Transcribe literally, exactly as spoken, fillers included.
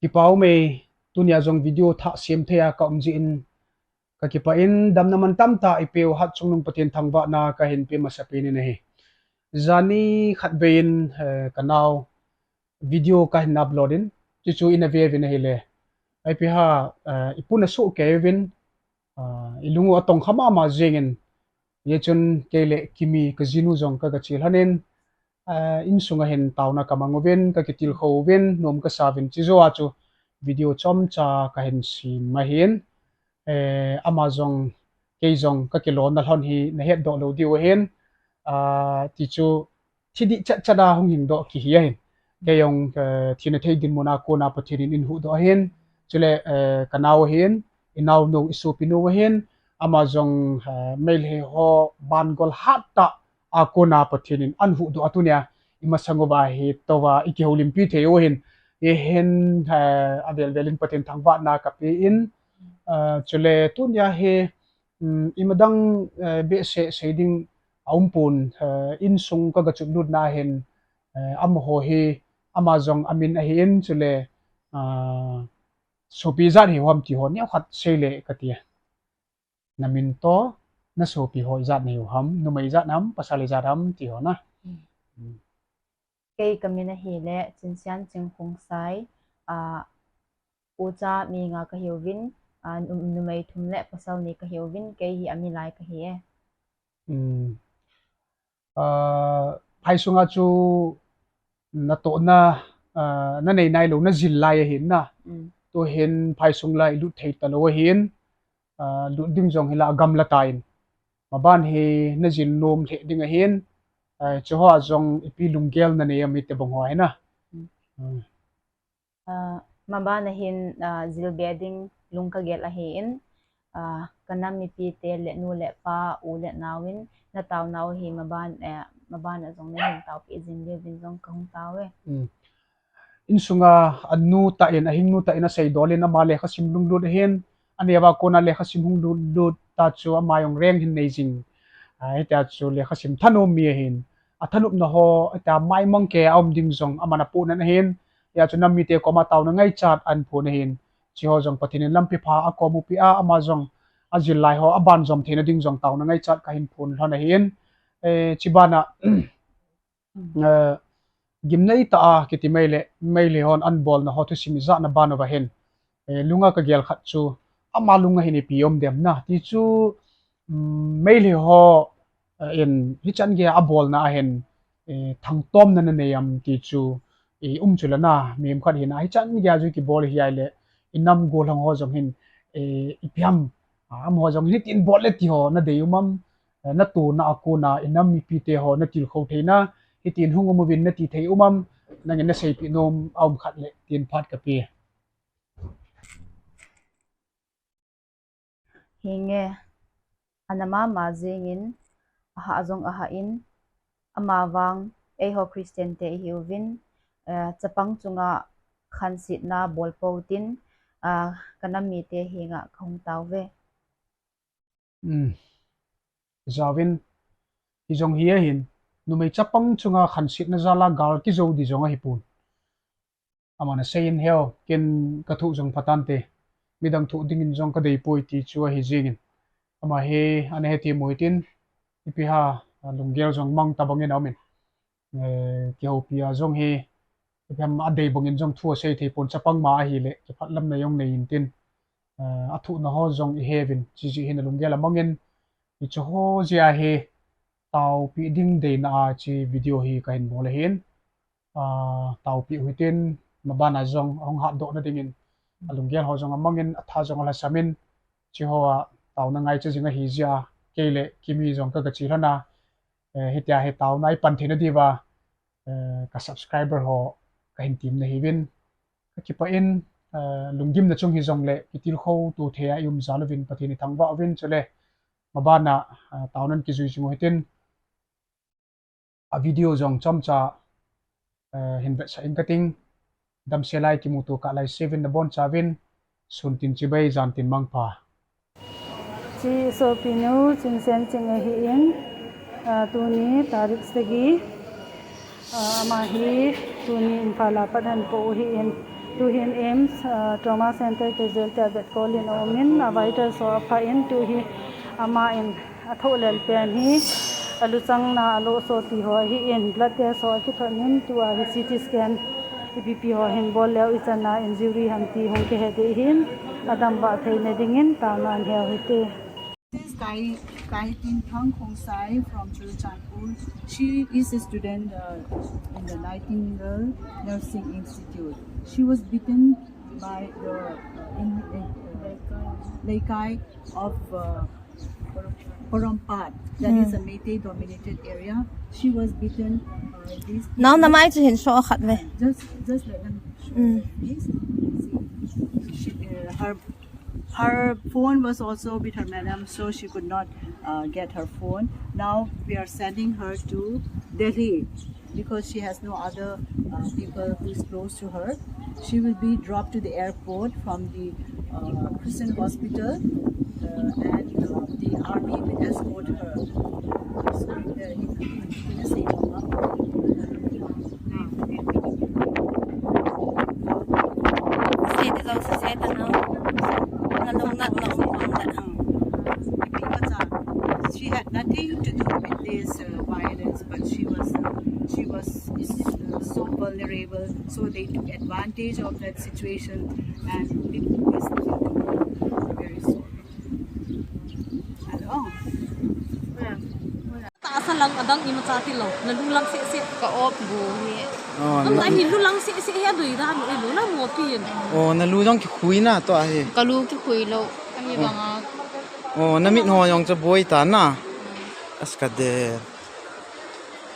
Kipa ume, tunia jong video thah sem thei a ka um jeh in ka kipah in, damna mantam tah eipeu Hatchungnung Pathen thangvahna kahin pe masapen in ahi. Jani khatvei in, eh, ka nao video kahin upload in, chuchu ina ve uvin ahile, ipi ham, eh, ipu na soh kei uvin, ah, ilung u atong kha mama jeng in, hijeh chun kei le Kimi ka jinu jong ka, ka che lhon in, ah, insunga hin taona ka mang uvin, ka kitilkhou uvin, nom ka sa uvin, chujou a chu video chomcha kahin sem ahin, eh, ama jong, kei jong ka kilona lhon hi na hetdoh lou diu ahin, ah, ti chu thi dih chatchat a hung hingdoh kihi ahin. Kei jong, eh, thina thei dinmun a kona Pathen in eihuhdoh ahin. Chule, eh, ka nao ahin, i naonu, i sopinu ahin, ama jong, eh, Meitei ho bangol hattah a kona Pathen in eihuhdoh a tunia i masang uva hi touva i kihoulimpi thei u ahin. Hihin, eh, avel vel in Pathen thangvahna ka pe in, eh, chule tunia hi, um, imadang, eh, behseh sei ding aumpon, eh, insung ka, ka chotlut na hin, eh, amaho hi, ama jong amin ahin, chule, ah, sopi ijat hiu ham ti ho neokhat sei le kati a. Na min toh, na sopi ho ijat nahiu ham, numei ijat ham, pasal ijat ham ti ho na. Hmm. Hmm. Kei ka min ahile Chinsianching Khongsai, ah, ucha mi nga ka hiuvin, ah, nu-, numei thum le pasal ni ka hiuvin, kei hi amilai ka hi e. Hmm. Ah, phai sunga chu natohna, ah, na nei nailou, na jil lai ahin na. Hmm. Tuhin phai sung la i lut thei talou ahin, ah, lut ding jong hi la agamla tan. Maban hi na jil nom lheh ding ahin, ah, chuho a jong ipi lunggel na nei am iti bang ho ahi na. Hmm. Hmm. Ah, maban a hin, ah, jil be ding lung ka gel ahin, ah, ka nam mipite le nu le pa, u le nao in na taonau hi maban, eh, maban a jong na hin taopi jing diuvin jong ka hung tao e. Hmm. Insunga anu tah in, ahing nu tah in asei dol in ama lekhasim lunglut ahin, aneo a kona lekhasim hung lut lut ta chu ama jong reng hin nei jing. Ah, hitia chu lekhasim thanom mi ahin. Athanopna ho, hitia maimang kei a um ding jong aman apohna ahin. Hijeh chun nam mite koma taona ngaichat ahin phong ahin. Chuho jong Pathen in lampi pha akomu peh a, ama jong ajil lai ho abanjom theina ding jong taona ngaichat kahin phong lhon ahin. Eh, chubana, eh, gimnei tah a kiti Meitei le, Meitei hon abolna ho thusim ijat na ban uva hin, eh, lunga ka gel khat chu, ama lunga hin ipi um dem na ti chu, um, Meitei ho, eh, in hichan gei a abolna a hin, eh, thangtomna na nei am ti chu, eh, um chu la na, mihem khat hin a hichan gei a chu kibol hi ahile, i nam gollhang ho jong hin, eh, ipi ham, ah, amaho jong hin hitin bol le ti ho na dei um am, eh, na tona a kona i nam mipite ho na tilkhou theina, hitin hung um uvin na ti thei um am, nangin na seipeh nom a um khat le tin phat ka pe. Hinge, ana mama jingin, ahah jong ahah in, amavang, eiho Christian te ihiuvin, eh, chapang chunga khansetna bol pou tin, ah, ka nam mite henga ka hung tao ve. Um. Jaovin, hijong hi ahin, numei chapang chunga khansetna jal a gal kijou di jong ahipon. Aman asei in, heo, ken ka thoh jong phatante, midang thoh dingin jong ka deipoi ti chu ahi jingin. Ama hi ana hethem u hitin, ipi ham, a lunggel jong mang tabang in aumin. Eh, kihoupi a jong hi, ipi ham adei bangin jong thu asei thei pon, chapang ma ahile, kiphatlamna jong nei intin. Eh, athohna ho jong ihe uvin, chujeh hin alunggel amangin, hiche ho jeh a hi, taopi ding deina a hiche video hi kahin bol ahin. Ah, taopi u hitin, maban a jong ahung hatdoh na dingin, alunggel ho jong amangin, atha jong alhasam in, hiche ho a taona ngaicha jing ahi jeh a, kei le Kimi jong ka, ka che lhon a, eh, hitia hi taona ipan theina diuva, eh, ka subscriber ho kahin temna hiuvin. Ka kipah in, eh, lunggimna chung hijongle, kitilkhou to thei a i um jal uvin, Pathen in thangvah uvin, chule, maban a, eh, taonan kijui jing u hitin, a video jong chomcha, eh, hin vetsah ing kating, damsel a i kimuto kah lai seuvin nabonchauvin, sun tin chibai, jan tin mangpha. Hiche sopinu Chinsianching ahin, ah, tuni tarik sagi, ah, ama hi tuni Imphal a pat ahin pou ahin, Tuhin AIIMS, uh, Trauma Center casualty a vetkol in aumin, a vital so apha in, tuhi ama in athoh lel pen hi aluchang na alo so ti ho hi in blood test so akithot in, tua hi CT scan ipi pi ho hin bol leu ichan a injury ham ti hung kihe ding hin, adam vah theina dingin taona anheu hite. This is Kai, Kai Tin Thang Khongsai from Churachandpur. She is a student, uh, in the Nightingale Nursing Institute. She was beaten by the, uh, in, uh, Leikai of, uh, Porompat. That is a Meitei dominated area. She was beaten by these Nau na people. Mai chu hin show khat ve. Just, just let them show Mm. their face. See, she, uh, her, her phone was also with her madam, so she could not, uh, get her phone. Now we are sending her to Delhi because she has no other, uh, people who is close to her. She will be dropped to the airport from the, uh, Christian Hospital, uh, and, uh, the army will escort her. So, uh, in, in the same State is also set, no? Nalung nat na um um na. She had nothing to do with this, uh, violence, but she was, uh, she was, uh, so vulnerable, so they took advantage of that situation and did this thing to her. Very sorry. Hello. Tahsa lang adang imacha tilou. Nalu lang seh seh. Ka op bu hi. Oh, Ang na, nahi lu lang seh seh hi adui dan u ilu na mo pin. Oh, nalu jong kikhui na to ahi. Kalu kikhui lou. Ahi Oh. banga. Oh, namit ho jong chu boi ta na. Aska de.